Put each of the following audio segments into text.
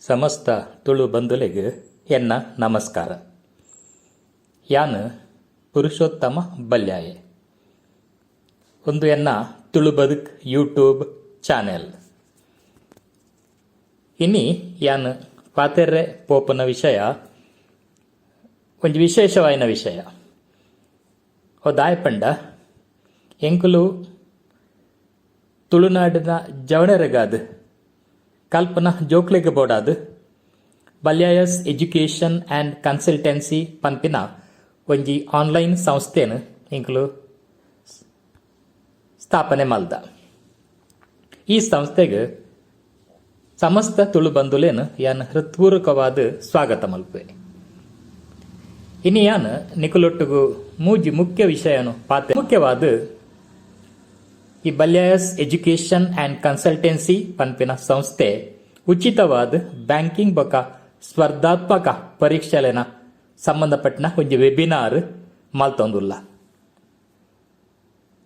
ಸಮಸ್ತ ತುಳು ಬಂಧುಲೆಗ್ ಎನ್ನ ನಮಸ್ಕಾರ. ಯಾನ್ ಪುರುಷೋತ್ತಮ ಬಲ್ಯಾಯೆ. ಉಂದು ಎನ್ನ ತುಳು ಬದುಕ್ ಯೂಟ್ಯೂಬ್ ಚಾನೆಲ್. ಇನಿ ಯಾನ್ ಪಾತೆರ್ರೆ ಪೋಪುನ ವಿಷಯ ಒಂಜಿ ವಿಶೇಷವಾಯಿನ ವಿಷಯ. ಓ ದಾಯೆ ಪಂಡ ಎಂಕುಲು ತುಳುನಾಡಿನ ಜವಣೆರೆಗಾದ್ ಕಲ್ಪುನ ಜೋಕ್ಲೆಗ್ ಬೋಡಾದ್ ಬಲ್ಯಾಯಸ್ ಎಜುಕೇಷನ್ ಆ್ಯಂಡ್ ಕನ್ಸಲ್ಟೆನ್ಸಿ ಪನ್ಪಿನ ಒಂಜಿ ಆನ್ಲೈನ್ ಸಂಸ್ಥೆನ್ ಎಂಕುಲು ಸ್ಥಾಪನೆ ಮಲ್ದ. ಈ ಸಂಸ್ಥೆಗ್ ಸಮಸ್ತ ತುಳು ಬಂಧುಲೆನ್ ಯಾನ್ ಹೃತ್ಪೂರ್ವಕವಾದ್ ಸ್ವಾಗತ ಮಲ್ಪುವೆ. ಇನಿ ಯಾನ್ ನಿಕುಲೊಟ್ಟುಗು ಮೂಜಿ ಮುಖ್ಯ ವಿಷಯನು ಪಾತೆ ಮುಖ್ಯವಾದ್ ಈ ಬಲ್ಯಾಯಸ್ ಎಜುಕೇಷನ್ ಆ್ಯಂಡ್ ಕನ್ಸಲ್ಟೆನ್ಸಿ ಪನ್ಪಿನ ಸಂಸ್ಥೆ ಉಚಿತವಾದ್ ಬ್ಯಾಂಕಿಂಗ್ ಬೊಕ ಸ್ಪರ್ಧಾತ್ಮಕ ಪರೀಕ್ಷೆಲೆನ ಸಂಬಂಧಪಟ್ಟಿನ ಒಂಜಿ ವೆಬಿನಾರ್ ಮಲ್ತೊಂದುಲ್ಲ.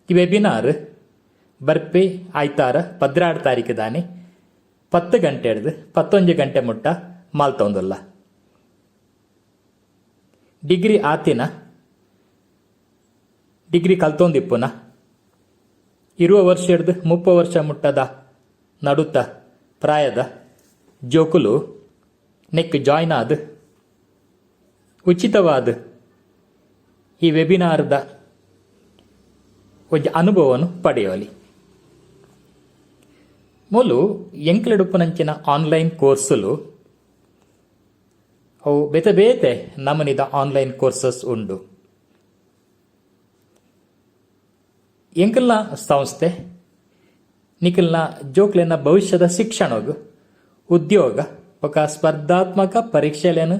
ಈ ವೆಬಿನಾರ್ ಬರ್ಪಿ ಆಯ್ತಾರ 12 ತಾರೀಕು ದಾನಿ 10 ಗಂಟೆಡ್ದ್ 11 ಗಂಟೆ ಮುಟ್ಟ ಮಲ್ತೊಂದುಲ್ಲ. ಡಿಗ್ರಿ ಆತಿನ, ಡಿಗ್ರಿ ಕಲ್ತೊಂದಿಪ್ಪುನ, 20 ವರ್ಷಡ್ದ್ 30 ವರ್ಷ ಮುಟ್ಟದ ನಡುತ ಪ್ರಾಯದ ಜೋಕುಲು ನೆಕ್ ಜಾಯ್ನ್ ಆದ್ ಉಚಿತವಾದ ಈ ವೆಬಿನಾರ್ದ ಒಂಜಿ ಅನುಭವನು ಪಡೆಯೋಲಿ. ಮೂಲು ಎಂಕ್ಲೆಡುಪ್ಪುನಂಚಿನ ಆನ್ಲೈನ್ ಕೋರ್ಸುಲು ಅವು ಬೇತೆ ಬೇತೆ ನಮನಿದ ಆನ್ಲೈನ್ ಕೋರ್ಸಸ್ ಉಂಡು. ಎಂಕಲ್ನ ಸಂಸ್ಥೆ ನಿಕಲ್ನ ಜೋಕ್ಲೆನ ಭವಿಷ್ಯದ ಶಿಕ್ಷಣಗ್, ಉದ್ಯೋಗ ಬೊಕ ಸ್ಪರ್ಧಾತ್ಮಕ ಪರೀಕ್ಷೆಲೆನ್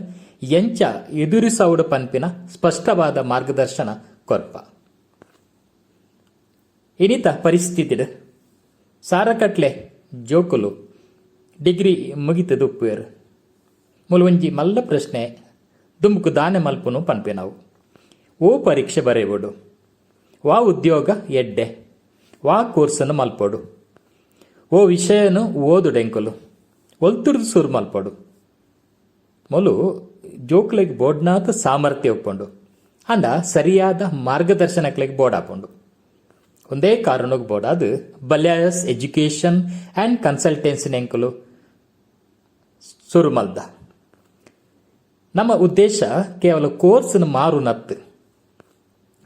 ಎಂಚ ಎದುರಿಸವೊಡು ಪನ್ಪಿನ ಸ್ಪಷ್ಟವಾದ ಮಾರ್ಗದರ್ಶನ ಕೊರ್ಪ. ಇನಿತ ಪರಿಸ್ಥಿತಿಡ್ ಸಾರಕಟ್ಲೆ ಜೋಕುಲು ಡಿಗ್ರಿ ಮುಗಿತ್ದ್ ಉಪ್ಪುವೆರ್. ಮೂಲು ಒಂಜಿ ಮಲ್ಲ ಪ್ರಶ್ನೆ ದುಂಬುಕು ದಾನೆ ಮಲ್ಪುನು ಪನ್ಪಿನವು. ಓ ಪರೀಕ್ಷೆ ಬರೆವೊಡು? ವಾ ಉದ್ಯೋಗ ಎಡ್ಡೆ? ವಾ ಕೋರ್ಸ್ನ್ ಮಲ್ಪೊಡು? ಓ ವಿಷಯನ್ ಓದುಡು ಎಂಕುಲು? ಒಲ್ತುರ್ದು ಸುರು ಮಲ್ಪೊಡು? ಮೂಲು ಜೋಕ್ಲೆಗ್ ಬೋಡ್ನಾತ್ ಸಾಮರ್ಥ್ಯ ಉಪ್ಪುಂಡು. ಆಂಡ ಸರಿಯಾದ ಮಾರ್ಗದರ್ಶನಕ್ಲೆಗ್ ಬೋಡಾಪುಂಡು. ಉಂದೇ ಕಾರಣೊಗು ಬೋಡಾದ್ ಬಲ್ಯಾಯಸ್ ಎಜುಕೇಶನ್ ಆ್ಯಂಡ್ ಕನ್ಸಲ್ಟೆನ್ಸಿನ್ ಎಂಕುಲು ಸುರು ಮಲ್ದ. ನಮ್ಮ ಉದ್ದೇಶ ಕೇವಲ ಕೋರ್ಸ್ನ್ ಮಾರುನತ್ತ್.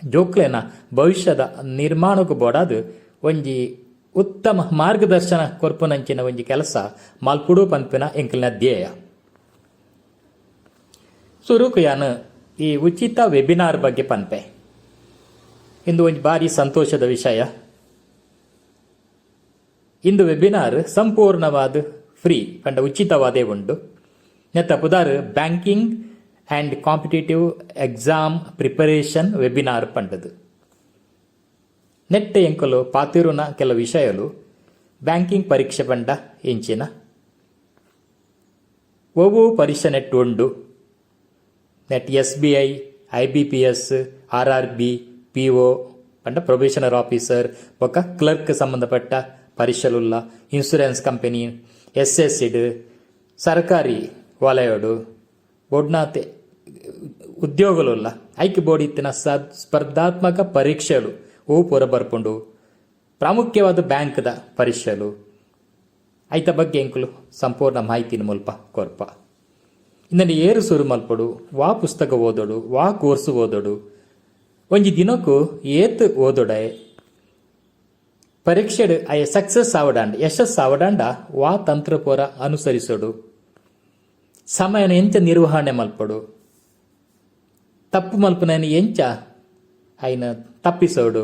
ಜೋಕ್ಲೆನ ಭವಿಷ್ಯದ ನಿರ್ಮಾಣೊಗು ಬೋಡಾದ್ ಒಂಜಿ ಉತ್ತಮ ಮಾರ್ಗದರ್ಶನ ಕೊರ್ಪುನಂಚಿನ ಒಂಜಿ ಕೆಲಸ ಮಲ್ಪೊಡು ಪನ್ಪಿನ ಎಂಕಲ್ನ ಧ್ಯೇಯ. ಸುರುಕು ಯಾನ್ ಈ ಉಚಿತ ವೆಬಿನಾರ್ ಬಗ್ಗೆ ಪನ್ಪೆ. ಇಂದು ಒಂಜಿ ಬಾರಿ ಸಂತೋಷದ ವಿಷಯ. ಇಂದು ವೆಬಿನಾರ್ ಸಂಪೂರ್ಣವಾದ್ ಫ್ರೀ ಪಂಡ ಉಚಿತವಾದೇ ಉಂಡು. ನೆತ್ತ ಪುದಾರ್ banking and competitive exam preparation webinar ಪಂಡದು. ನೆಟ್ಟ್ ಎಂಕುಲು ಪಾತೆರುನ ಕೆಲ ವಿಷಯಲು ಬ್ಯಾಂಕಿಂಗ್ ಪರೀಕ್ಷೆ ಪಂಡ ಎಂಚಿನ, ಒವ್ವು ಪರೀಕ್ಷೆ ನೆಟ್ಟ್ ಉಂಡು, NET SBI, IBPS, R R B, PO ಪಂಡ ಪ್ರೊಬೇಷನರ್ ಆಫೀಸರ್ ಬೊಕ್ಕ ಕ್ಲರ್ಕ್ ಸಂಬಂಧಪಟ್ಟ ಪರೀಕ್ಷೆಲುಲ್ಲ, ಇನ್ಸೂರೆನ್ಸ್ ಕಂಪನಿ, ಎಸ್ ಎಸ್ ಸಿಡ್, ಸರಕಾರಿ ವಲಯೊಡು ಬೊಡ್ನಾತೆ ಉದ್ಯೋಗಲುಲ್ಲ, ಐಕ್ ಬೋಡಿತ್ತಿನ ಸ್ಪರ್ಧಾತ್ಮಕ ಪರೀಕ್ಷೆಲು ಒವು ಪೂರ ಬರ್ಪುಂಡು, ಪ್ರಾಮುಖ್ಯವಾದ ಬ್ಯಾಂಕ್ದ ಪರೀಕ್ಷೆಲು ಐತ ಬಗ್ಗೆ ಎಂಕುಲು ಸಂಪೂರ್ಣ ಮಾಹಿತಿನ ಮುಲ್ಪ ಕೊರ್ಪ. ಇಂದೆನ್ ಏರ್ ಸುರು ಮಲ್ಪೊಡು, ವಾ ಪುಸ್ತಕ ಓದೊಡು, ವಾ ಕೋರ್ಸ್ ಓದೊಡು, ಒಂಜಿ ದಿನೊಕು ಏತ್ ಓದೊಡೆ, ಪರೀಕ್ಷೆಡ್ ಅಯೆ ಸಕ್ಸಸ್ ಆವಡಾಂಡ ಯಶಸ್ಸ್ ಆವಡಾಂಡ ವಾ ತಂತ್ರ ಪೂರ ಅನುಸರಿಸೊಡು, ಸಮಯನ್ ಎಂಚ ನಿರ್ವಹಣೆ ಮಲ್ಪೊಡು, ತಪ್ಪು ಮಲ್ಪುನೈನ್ ಎಂಚ ಐನ್ ತಪ್ಪಿಸೊಡು.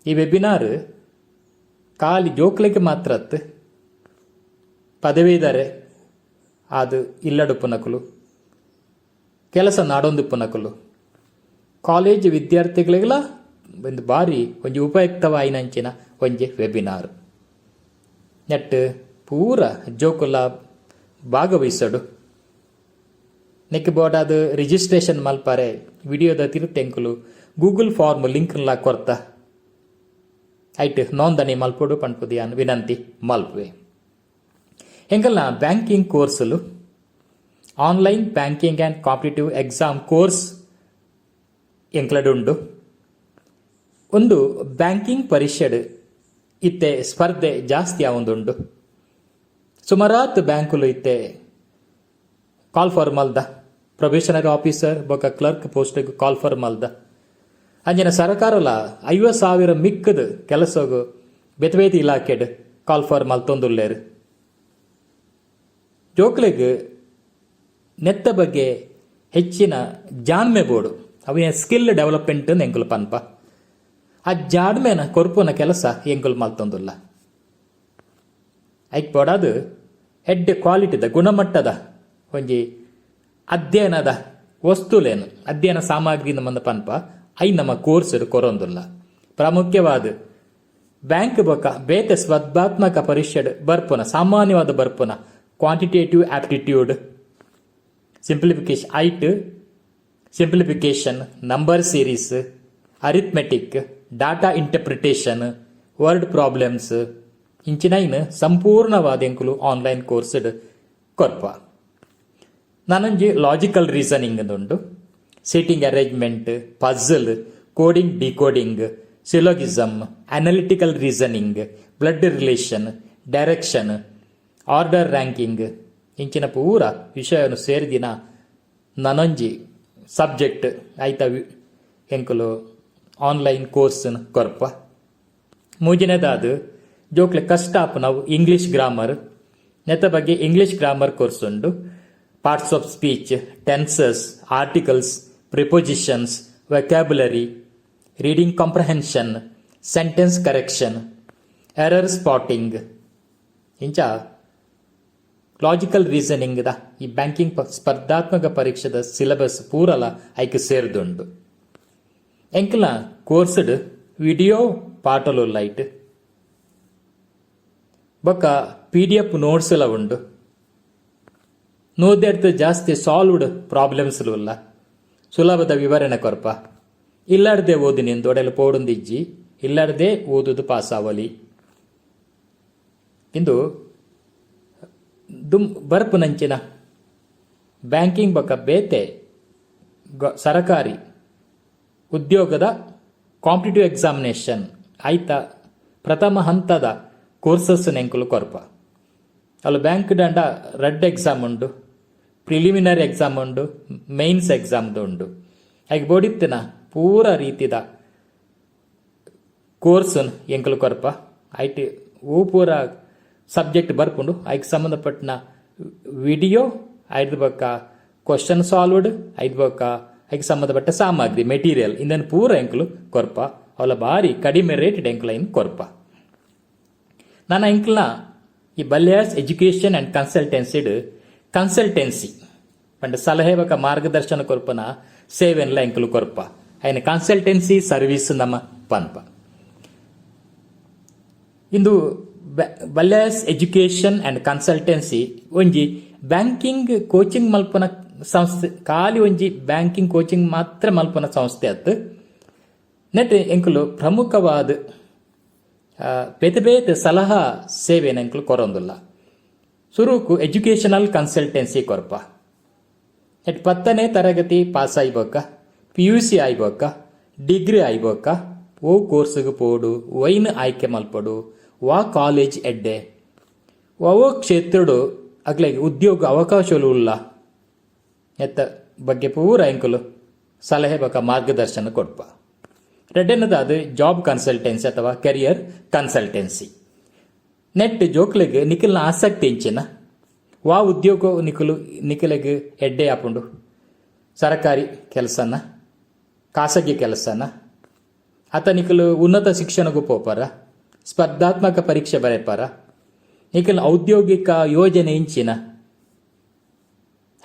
ಈ ವೆಬಿನಾರ್ ಕಾಲಿ ಜೋಕ್ಲೆಗ್ ಮಾತ್ರ ಅತ್ತ್, ಪದವೀಧರೆ ಆದ್ ಇಲ್ಲಡುಪ್ಪುನಕುಲು, ಕೆಲಸ ನಾಡೊಂದುಪ್ಪುನಕುಲು, ಕಾಲೇಜ್ ವಿದ್ಯಾರ್ಥಿಗಳಿಗೆಲ ಒಂದು ಬಾರಿ ಒಂಜಿ ಉಪಯುಕ್ತವಾಯಿನಂಚಿನ ಒಂಜಿ ವೆಬಿನಾರ್. ನೆಟ್ಟ್ ಪೂರ ಜೋಕುಲ ಭಾಗವಹಿಸೊಡು. ನೆಕ್ಕ್ ಬೋಡಾದ್ ರಿಜಿಸ್ಟ್ರೇಷನ್ ಮಲ್ಪರೆ ವಿಡಿಯೋದ ತಿರ್ತ್ ಎಂಕುಲು ಗೂಗಲ್ ಫಾರ್ಮ್ ಲಿಂಕ್ ಲ ಕೊರ್ತ. ಐಟ್ ನೋಂದಣಿ ಮಲ್ಪೊಡು ಪನ್ಪುದು ಯಾನ್ ವಿನಂತಿ ಮಲ್ಪುವೆ. ಎಂಕಲ್ನ ಬ್ಯಾಂಕಿಂಗ್ ಕೋರ್ಸುಲು, online banking and competitive exam course ಎಂಕ್ಲಡ್ ಉಂಡು. ಒಂದು ಬ್ಯಾಂಕಿಂಗ್ ಪರೀಕ್ಷೆಡ್ ಇತ್ತೆ ಸ್ಪರ್ಧೆ ಜಾಸ್ತಿ ಆವೊಂದುಂಡು. ಸುಮಾರಾತ್ ಬ್ಯಾಂಕುಲು ಇತ್ತೆ ಕಾಲ್ ಫಾರ್ ಮಲ್ದ, ಪ್ರೊಬೇಷನರಿ ಆಫೀಸರ್ ಬೊಕ್ಕ ಕ್ಲರ್ಕ್ ಪೋಸ್ಟ್ಗೆ ಕಾಲ್ ಫಾರ್ ಮಲ್ದ. ಅಂಚಿನ ಸರಕಾರಲ 50,000 ಮಿಕ್ಕದ ಕೆಲಸಗ್ ಬೇತೆ ಬೇತೆ ಇಲಾಖೆಡ್ ಕಾಲ್ ಫಾರ್ ಮಲ್ತೊಂದುಲ್ಲೇರು. ಜೋಕ್ಲೆಗ್ ನೆತ್ತ ಬಗ್ಗೆ ಹೆಚ್ಚಿನ ಜಾಣ್ಮೆ ಬೋಡು. ಅವಿನ ಸ್ಕಿಲ್ ಡೆವಲಪ್ಮೆಂಟ್ ಎಂಕುಲು ಪನ್ಪ. ಆ ಜಾಣ್ಮೆನ ಕೊರ್ಪುನ ಕೆಲಸ ಎಂಕುಲು ಮಲ್ತೊಂದುಲ್ಲ. ಐಕ್ ಬೋಡಾದ್ ಎಡ್ಡೆ ಕ್ವಾಲಿಟಿದ, ಗುಣಮಟ್ಟದ ಒಂಜಿ ಅಧ್ಯಯನದ ವಸ್ತುಲೇನು, ಅಧ್ಯಯನ ಸಾಮಗ್ರಿ ನಮ್ಮಂದ ಪನ್ಪ, I ನಮ್ಮ ಕೋರ್ಸ್ ಕೊರೊಂದುಲ್ಲ. ಪ್ರಾಮುಖ್ಯವಾದ ಬ್ಯಾಂಕ್ ಬೊಕ್ಕ ಬೇತೆ ಸ್ಪರ್ಧಾತ್ಮಕ ಪರೀಕ್ಷೆಡ್ ಬರ್ಪುನ, ಸಾಮಾನ್ಯವಾದ ಬರ್ಪುನ ಕ್ವಾಂಟಿಟೇಟಿವ್ ಆಪ್ಟಿಟ್ಯೂಡ್, ಸಿಂಪ್ಲಿಫಿಕೇಶನ್ ಐಟ್ simplification, number series, arithmetic, data interpretation, word problems ಇಂಚಿನೈನ್ ಸಂಪೂರ್ಣವಾದ ಎಂಕುಲು ಆನ್ಲೈನ್ ಕೋರ್ಸ್ ಕೊರ್ಪ. ನನೊಂಜಿ ಲಾಜಿಕಲ್ ರೀಸನಿಂಗ್ ಉಂಡು, seating arrangement, puzzle, coding decoding, syllogism, analytical reasoning, blood relation, direction, order, ranking ಇಂಚಿನ ಪೂರ ವಿಷಯವನ್ನು ಸೇರಿದಿನ ನನೊಂಜಿ ಸಬ್ಜೆಕ್ಟ್ ಆಯ್ತ ಎಂಕುಲು ಆನ್ಲೈನ್ ಕೋರ್ಸ್ ಕೊರ್ಪ. ಮೂಜಿನೇದಾದ ಜೋಕ್ಲೆ ಕಷ್ಟ ಆಪುನವು ಇಂಗ್ಲಿಷ್ ಗ್ರಾಮರ್. ನೆತ್ತ ಬಗ್ಗೆ ಇಂಗ್ಲಿಷ್ ಗ್ರಾಮರ್ ಕೋರ್ಸ್ ಉಂಡು. Parts of speech, tenses, articles, prepositions, vocabulary, reading comprehension, sentence correction, error spotting, ಇಂಚ ಲಾಜಿಕಲ್ ರೀಸನಿಂಗ್ the ಈ ಬ್ಯಾಂಕಿಂಗ್ ಸ್ಪರ್ಧಾತ್ಮಕ ಪರೀಕ್ಷೆದ ಸಿಲೆಬಸ್ ಪೂರಲ ಐಕ್ ಸೇರ್ದುಂಡು. ಎಂಕಲ್ನ ಕೋರ್ಸ್ಡ್ ವಿಡಿಯೋ ಪಾಠಲು ಲೈಟ್ ಬೊಕ್ಕ ಪಿಡಿಎಫ್ ನೋಟ್ಸ್ ಎಲ್ಲ ಉಂಡು. 100ಡ್ದ್ ಜಾಸ್ತಿ ಸಾಲ್ವ್ಡ್ ಪ್ರಾಬ್ಲಮ್ಸ್ ಉಲ್ಲ. ಸುಲಭದ ವಿವರಣೆ ಕೊರ್ಪ. ಇಲ್ಲಾರ್ದೆ ಓದು ನಿಂದು ಒಡೆಲು ಪೋಡುಂದಿಜ್ಜಿ, ಇಲ್ಲಾರ್ದೆ ಓದುದು ಪಾಸ್ ಆವಲಿ. ಇಂದು ದುಂ ಬರ್ಪುನಂಚಿನ ಬ್ಯಾಂಕಿಂಗ್ ಬೊಕ್ಕ ಬೇತೆ ಸರಕಾರಿ ಉದ್ಯೋಗದ ಕಾಂಪಿಟೇಟಿವ್ ಎಕ್ಸಾಮಿನೇಷನ್ ಆಯ್ತ ಪ್ರಥಮ ಹಂತದ ಕೋರ್ಸಸ್ ನೆಂಕುಲು ಕೊರ್ಪ. ಅಲ್ಲ ಬ್ಯಾಂಕ್ ದಂಡ ರಡ್ಡ್ ಎಕ್ಸಾಮ್ ಉಂಡು, ಪ್ರಿಲಿಮಿನರಿ ಎಕ್ಸಾಮ್ ಉಂಡು, ಮೇನ್ಸ್ ಎಕ್ಸಾಮ್ದು ಉಂಡು. ಐಕ್ ಬೋಡಿತ್ತಿನ ಪೂರ ರೀತಿದ ಕೋರ್ಸ್ ಎಂಕುಲು ಕೊರ್ಪ. ಐಟ್ ಓ ಪೂರ ಸಬ್ಜೆಕ್ಟ್ ಬರ್ಪುಂಡು, ಐಕ್ ಸಂಬಂಧಪಟ್ಟಿನ ವಿಡಿಯೋ, ಐದು ಬೊಕ್ಕ ಕ್ವಶನ್ ಸಾಲ್ವ್ಡ್, ಐದು ಬೊಕ್ಕ ಐಕ್ ಸಂಬಂಧಪಟ್ಟ ಸಾಮಗ್ರಿ, ಮೆಟೀರಿಯಲ್ ಇಂದನ್ನು ಪೂರ ಎಂಕುಲು ಕೊರ್ಪ. ಅವಲ ಬಾರಿ ಕಡಿಮೆ ರೇಟ್ ಎಂಕುಲು ಐನ್ ಕೊರ್ಪ. ನಾನು ಎಂಕಲ್ನ ಈ ಬಲ್ಯಾಸ್ ಎಜುಕೇಷನ್ ಆ್ಯಂಡ್ ಕನ್ಸಲ್ಟೆನ್ಸಿಡ್ ಕನ್ಸಲ್ಟೆನ್ಸಿ ಪಂಡ ಸಲಹೆ ಬೊಕ್ಕ ಮಾರ್ಗದರ್ಶನ ಕೊರ್ಪನ ಸೇವೆನ್ಲ ಎಂಕುಲು ಕೊರ್ಪ. ಐನ ಕನ್ಸಲ್ಟೆನ್ಸಿ ಸರ್ವಿಸ್ ನಮ್ಮ ಪನ್ಪ. ಇಂದು ಬಲ್ಯಾಸ್ ಎಜುಕೇಷನ್ ಆ್ಯಂಡ್ ಕನ್ಸಲ್ಟೆನ್ಸಿ ಒಂಜಿ ಬ್ಯಾಂಕಿಂಗ್ ಕೋಚಿಂಗ್ ಮಲ್ಪನ ಸಂಸ್ಥೆ. ಖಾಲಿ ಒಂಜಿ ಬ್ಯಾಂಕಿಂಗ್ ಕೋಚಿಂಗ್ ಮಾತ್ರ ಮಲ್ಪನ ಸಂಸ್ಥೆ ಅತ್ತು. ನೆಟ್ ಎಂಕುಲು ಪ್ರಮುಖವಾದ ಬೇತೆ ಬೇತೆ ಸಲಹಾ ಸೇವೆನ ಎಂಕುಲು ಕೊರೊಂದುಲ್ಲ. ಸುರುಕು ಎಜುಕೇಷನಲ್ ಕನ್ಸಲ್ಟೆನ್ಸಿ ಕೊರ್ಪ. ನೆಟ್ 10ನೇ ತರಗತಿ ಪಾಸ್ ಆಯ್ಬೊಕ್ಕ, ಪಿಯುಸಿ ಆಯ್ಬೊಕ್ಕ, ಡಿಗ್ರಿ ಆಯ್ಬೊಕ್ಕ ಓ ಕೋರ್ಸ್ಗೆ ಪೋಡು, ವೈನ್ ಆಯ್ಕೆ ಮಲ್ಪಡು, ವಾ ಕಾಲೇಜ್ ಎಡ್ಡೆ, ಓ ಕ್ಷೇತ್ರಡು ಅಗ್ಲೆಗ್ ಉದ್ಯೋಗ ಅವಕಾಶಗಳು ಉಲ್ಲ, ಎತ್ತ ಬಗ್ಗೆ ಪೂರ ಎಂಕುಲು ಸಲಹೆ ಬೊಕ್ಕ ಮಾರ್ಗದರ್ಶನ ಕೊಡ್ಪ. ರಡ್ಡನೇದಾದ ಜಾಬ್ ಕನ್ಸಲ್ಟೆನ್ಸಿ ಅಥವಾ ಕೆರಿಯರ್ ಕನ್ಸಲ್ಟೆನ್ಸಿ. ನೆಟ್ ಜೋಕ್ಲೆಗ್ ನಿಖಲ್ನ ಆಸಕ್ತಿ ಎಂಚಿನ, ವಾ ಉದ್ಯೋಗ ನಿಖಲು ನಿಖಲೆಗ್ ಎಡ್ಡೆ ಆಪುಂಡು, ಸರಕಾರಿ ಕೆಲಸನ, ಖಾಸಗಿ ಕೆಲಸನ, ಅತ ನಿಖಲು ಉನ್ನತ ಶಿಕ್ಷಣಕ್ಕೂ ಪೋಪಾರ, ಸ್ಪರ್ಧಾತ್ಮಕ ಪರೀಕ್ಷೆ ಬರೆಪಾರ, ನಿಖಲ್ ಔದ್ಯೋಗಿಕ ಯೋಜನೆ ಇಂಚಿನ,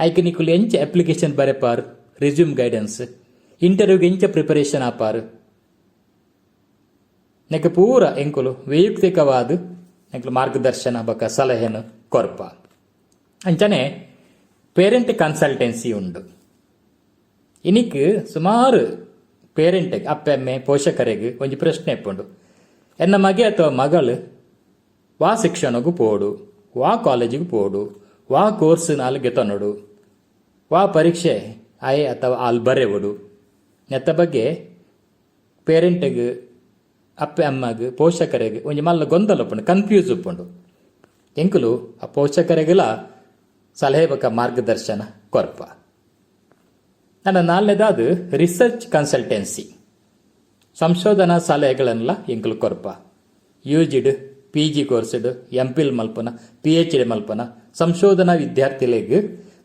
ಐಕ್ ನಿಕುಲು ಎಂಚ ಅಪ್ಲಿಕೇಶನ್ ಬರೆಪಾರ್, ರೆಸ್ಯೂಮ್ ಗೈಡೆನ್ಸ್, ಇಂಟರ್ವ್ಯೂಗೆ ಎಂಚ ಪ್ರಿಪರೇಷನ್ ಆಪಾರ್, ನೆಕ್ ಪೂರ ಎಂಕುಲು ವೈಯಕ್ತಿಕವಾದ ಎಂಕುಲು ಮಾರ್ಗದರ್ಶನ ಬೊಕ್ಕ ಸಲಹೆನು ಕೊರ್ಪ. ಅಂಚನೆ ಪೇರೆಂಟ್ ಕನ್ಸಲ್ಟೆನ್ಸಿ ಉಂಡು. ಇನಿಕ್ ಸುಮಾರು ಪೇರೆಂಟ್, ಅಪ್ಪೆ ಅಮ್ಮೆ, ಪೋಷಕರಿಗೆ ಒಂಜಿ ಪ್ರಶ್ನೆ ಇಪ್ಪುಂಡು, ಎನ್ನ ಮಗೆ ಅಥವಾ ಮಗಳು ವಾ ಶಿಕ್ಷಣಗೂ ಪೋಡು. ವಾ ಕಾಲೇಜಿಗೆ ಪೋಡು, ವಾ ಕೋರ್ಸ್ ನಾಲ್ ಗೆತೊನೊಡು, ವಾ ಪರೀಕ್ಷೆ ಆಯೆ ಅಥವಾ ಆಲ್ ಬರೆವೊಡು, ನೆತ್ತ ಬಗ್ಗೆ ಪೇರೆಂಟ್ಗ್, ಅಪ್ಪೆ ಅಮ್ಮಗ್, ಪೋಷಕರಿಗೆ ಒಂಜಿ ಮಲ್ಲ ಗೊಂದಲ ಉಪ್ಪುಂಡು, ಕನ್ಫ್ಯೂಸ್ ಉಪ್ಪುಂಡು. ಎಂಕುಲು ಆ ಪೋಷಕರಿಗೆಲ ಸಲಹೆ ಬೊಕ್ಕ ಮಾರ್ಗದರ್ಶನ ಕೊರ್ಪ. ನನ್ನ ನಾಲ್ನೇದಾದ ರಿಸರ್ಚ್ ಕನ್ಸಲ್ಟೆನ್ಸಿ, ಸಂಶೋಧನಾ ಸಲಹೆಗಳನ್ನೆಲ್ಲ ಎಂಕುಲು ಕೊರ್ಪ. ಯು ಜಿಡ್, ಪಿ ಜಿ ಕೋರ್ಸ್ಡ್, ಎಂ ಪಿಲ್ ಮಲ್ಪುನ, ಪಿಎಚ್ ಡಿ ಮಲ್ಪುನ ಸಂಶೋಧನಾ ವಿದ್ಯಾರ್ಥಿಲೆಗ್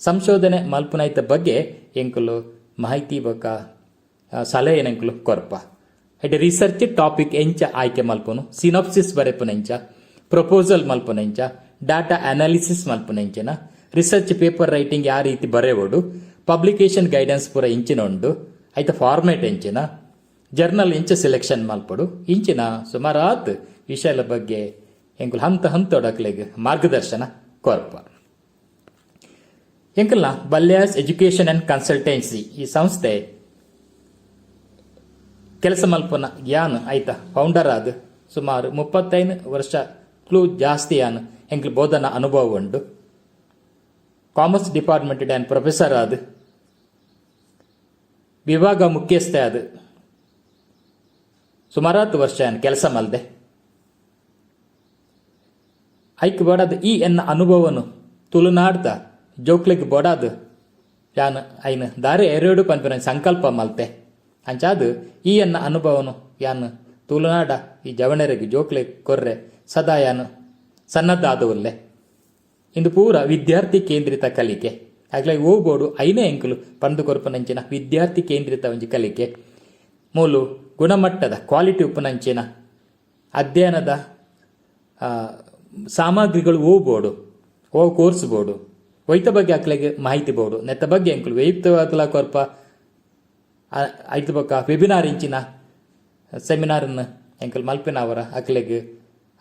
ಸಂಶೋಧನೆ ಮಲ್ಪುನೈತ ಬಗ್ಗೆ ಎಂಕುಲು ಮಾಹಿತಿ ಬೊಕ್ಕ ಸಲಹೆ ಎಂಕುಲು ಕೊರ್ಪ. ಐಟ್ ರಿಸರ್ಚ್ ಟಾಪಿಕ್ ಎಂಚ ಆಯ್ಕೆ ಮಲ್ಪುನು, ಸಿನಾಪ್ಸಿಸ್ ಬರೆಪುನ ಎಂಚ, ಪ್ರಪೋಸಲ್ ಮಲ್ಪುನ ಎಂಚ, ಡಾಟಾ ಅನಾಲಿಸಿಸ್ ಮಲ್ಪುನ ಎಂಚಿನ, research paper writing ಯಾವ ರೀತಿ ಬರೆಯೋಡು, ಪಬ್ಲಿಕೇಶನ್ ಗೈಡೆನ್ಸ್ ಪೂರ ಇಂಚಿನ ಉಂಡು, ಐತ ಫಾರ್ಮೇಟ್ ಎಂಚಿನ, ಜರ್ನಲ್ ಎಂಚ ಸೆಲೆಕ್ಷನ್ ಮಲ್ಪೊಡು, ಇಂಚಿನ ಸುಮಾರಾತ್ ವಿಷಯದ ಬಗ್ಗೆ ಎಂಕುಲು ಹಂತ ಹಂತೊಡಕ್ಲೆಗ್ ಮಾರ್ಗದರ್ಶನ ಕೊರ್ಪ. ಎಂಕಲ್ನ ಬಲ್ಯಾಸ್ education and consultancy ಈ ಸಂಸ್ಥೆ ಕೆಲಸ ಮಲ್ಪುನ ಯಾನ್ ಆಯ್ತ ಫೌಂಡರ್ ಆದ್ ಸುಮಾರು 35 ವರ್ಷ ಕ್ಲೂ ಜಾಸ್ತಿ ಯಾನ್ ಎಂಕ್ಲು ಬೋಧನಾ ಅನುಭವ ಉಂಡು. Commerce department and professor ಆದ್, ವಿಭಾಗ ಮುಖ್ಯಸ್ಥೆ ಆದ್ ಸುಮಾರಾತು ವರ್ಷ ಯಾನ್ ಕೆಲಸ ಮಲ್ದೆ. ಐಕ್ ಬೋಡಾದ್ ಈ ಎನ್ನ ಅನುಭವನು ತುಳುನಾಡ್ದ ಜೋಕ್ಲೆಗ್ ಬೋಡಾದ್ ಯಾನ್ ಐನ್ ದಾರೆ ಎರೆಡು ಪನ್ಪಿನ ಸಂಕಲ್ಪ ಮಲ್ತೆ. ಅಂಚಾದ್ ಈ ಎನ್ನ ಅನುಭವನು ಯಾನ್ ತುಳುನಾಡ ಈ ಜವಣೆರೆಗ್, ಜೋಕ್ಲೆಗ್ ಕೊರ್ರೆ ಸದಾ ಯಾನ್ ಸನ್ನದ್ಧ ಆದವುಲ್ಲೆ. ಇಂದು ಪೂರ ವಿದ್ಯಾರ್ಥಿ ಕೇಂದ್ರಿತ ಕಲಿಕೆ. ಅಗ್ಲೆ ಓ ಬೋಡು ಐನೇ ಎಂಕುಲು ಪಂದು ಕೊರ್ಪುನಂಚಿನ ವಿದ್ಯಾರ್ಥಿ ಕೇಂದ್ರಿತ ಒಂಜಿ ಕಲಿಕೆ. ಮೂಲು ಗುಣಮಟ್ಟದ ಕ್ವಾಲಿಟಿ ಉಪ್ಪುನಂಚಿನ ಅಧ್ಯಯನದ ಸಾಮಗ್ರಿಗಳು ಓ ಬೋಡು, ಓ ಕೋರ್ಸ್ ಬೋಡು, ಒಯ್ತ ಬಗ್ಗೆ ಅಕ್ಲೆಗ್ ಮಾಹಿತಿ ಬೋಡು, ನೆತ್ತ ಬಗ್ಗೆ ಎಂಕುಲು ವೈಯಕ್ತಿಕವಾದಲ ಕೊರ್ಪ. ಐತ ಬೊಕ್ಕ ವೆಬಿನಾರ್ ಇಂಚಿನ ಸೆಮಿನಾರ್ನ್ ಎಂಕುಲು ಮಲ್ಪಿನವರ ಅಕ್ಲೆಗ್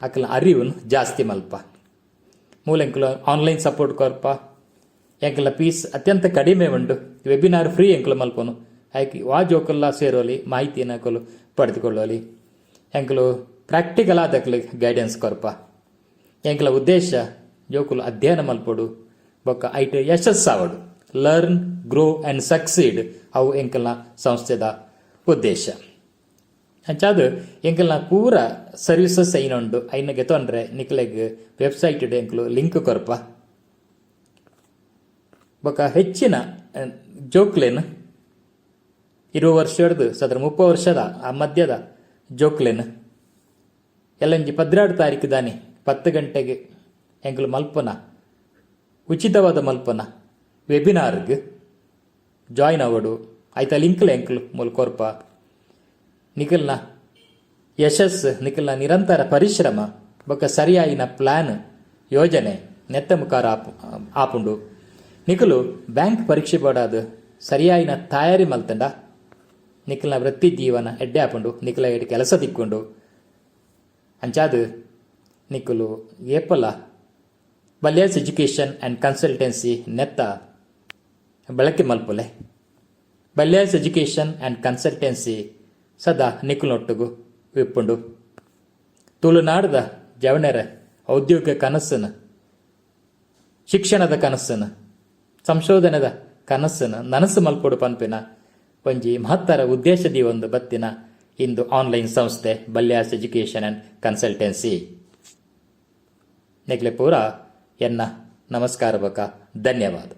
ಅಕ್ಲ ಅರಿವನ್ನು ಜಾಸ್ತಿ ಮಲ್ಪ. ಮೂಲ ಎಂಕುಲು ಆನ್ಲೈನ್ ಸಪೋರ್ಟ್ ಕೊರ್ಪ. ಎಂಕಲ್ನ ಫೀಸ್ ಅತ್ಯಂತ ಕಡಿಮೆ ಉಂಡು. ವೆಬಿನಾರ್ ಫ್ರೀ ಎಂಕುಲು ಮಲ್ಪನು. ಐಕ್ ವಾ ಜೋಕುಲ್ಲ ಸೇರೋಲಿ, ಮಾಹಿತಿಯನ್ನು ಅಕುಲು ಪಡೆದುಕೊಳ್ಳೋಲಿ. ಎಂಕುಲು ಪ್ರಾಕ್ಟಿಕಲ್ ಆದ ಅಕ್ಲೆಗ್ ಗೈಡೆನ್ಸ್ ಕೊರ್ಪ. ಎಂಕಲ ಉದ್ದೇಶ ಜೋಕುಲು ಅಧ್ಯಯನ ಮಲ್ಪೊಡು ಬೊಕ್ಕ ಐಟ್ ಯಶಸ್ಸಾವಡು. Learn, grow and succeed, ಅವು ಎಂಕಲ್ನ ಸಂಸ್ಥೆದ ಉದ್ದೇಶ. ಅಂಚಾದ್ ಎಂಕಲ್ನ ಪೂರ ಸರ್ವಿಸಸ್ ಐನುಂಡು, ಐನ ಗೆತೊಂಡ್ರೆ ನಿಕ್ಲೆಗ್ ವೆಬ್ಸೈಟ್ ಎಂಕುಲು ಲಿಂಕ್ ಕೊರ್ಪ. ಬೊಕ್ಕ ಹೆಚ್ಚಿನ ಜೋಕ್ಲೆನ್, 20 ವರ್ಷಡ್ದು ಸದ್ರ 30 ವರ್ಷದ ಆ ಮಧ್ಯದ ಜೋಕ್ಲೆನ್ ಎಲ್ಲಂಜಿ 12 ತಾರೀಕು ದಾನಿ 10 ಗಂಟೆಗೆ ಎಂಕುಲು ಮಲ್ಪನ ಉಚಿತವಾದ ಮಲ್ಪನ ವೆಬಿನಾರ್ಗ್ ಜಾಯ್ನ್ ಆವಡು. ಆಯ್ತಾ, ಲಿಂಕ್ಲ ಎಂಕುಲು ಮೂಲ ಕೊರ್ಪ. ನಿಕಲ್ನ ಯಶಸ್ಸು ನಿಕಲ್ನ ನಿರಂತರ ಪರಿಶ್ರಮ ಬೊಕ್ಕ ಸರಿಯಾಯಿನ ಪ್ಲಾನ್, ಯೋಜನೆ ನೆತ್ತ ಮುಖಾರ ಆಪುಂಡು. ನಿಕಲು ಬ್ಯಾಂಕ್ ಪರೀಕ್ಷೆ ಬೋಡಾದ್ ಸರಿಯಾಯಿನ ತಯಾರಿ ಮಲ್ತಂಡ ನಿಕಲ್ನ ವೃತ್ತಿ ಜೀವನ ಎಡ್ಡೆ ಆಪುಂಡು, ನಿಕಲ ಎಡ್ ಕೆಲಸ ತಿಕ್ಕೊಂಡು. ಅಂಚಾದ್ ನಿಕುಲು ಏಪಲ ಬಲ್ಯಾಸ್ education and consultancy ನೆತ್ತ ಬಳಕೆ ಮಲ್ಪುಲೆ. ಬಲ್ಯಾಸ್ education and consultancy ಸದಾ ನಿಕುಲೊಟ್ಟುಗು ವಿಪ್ಪುಂಡು. ತುಳುನಾಡದ ಜವಣರ ಔದ್ಯೋಗಿಕ ಕನಸನ್ನು, ಶಿಕ್ಷಣದ ಕನಸನ್ನು, ಸಂಶೋಧನೆದ ಕನಸನ್ನು ನನಸು ಮಲ್ಪೊಡು ಪನ್ಪಿನ ಒಂಜಿ ಮಹತ್ತರ ಉದ್ದೇಶದಿ ಒಂದು ಬತ್ತಿನ ಇಂದು ಆನ್ಲೈನ್ ಸಂಸ್ಥೆ ಬಲ್ಯಾಸ್ education and consultancy. ನೆಗ್ಲೆ ಪೂರ ಎನ್ನ ನಮಸ್ಕಾರ ಬೊಕ ಧನ್ಯವಾದ.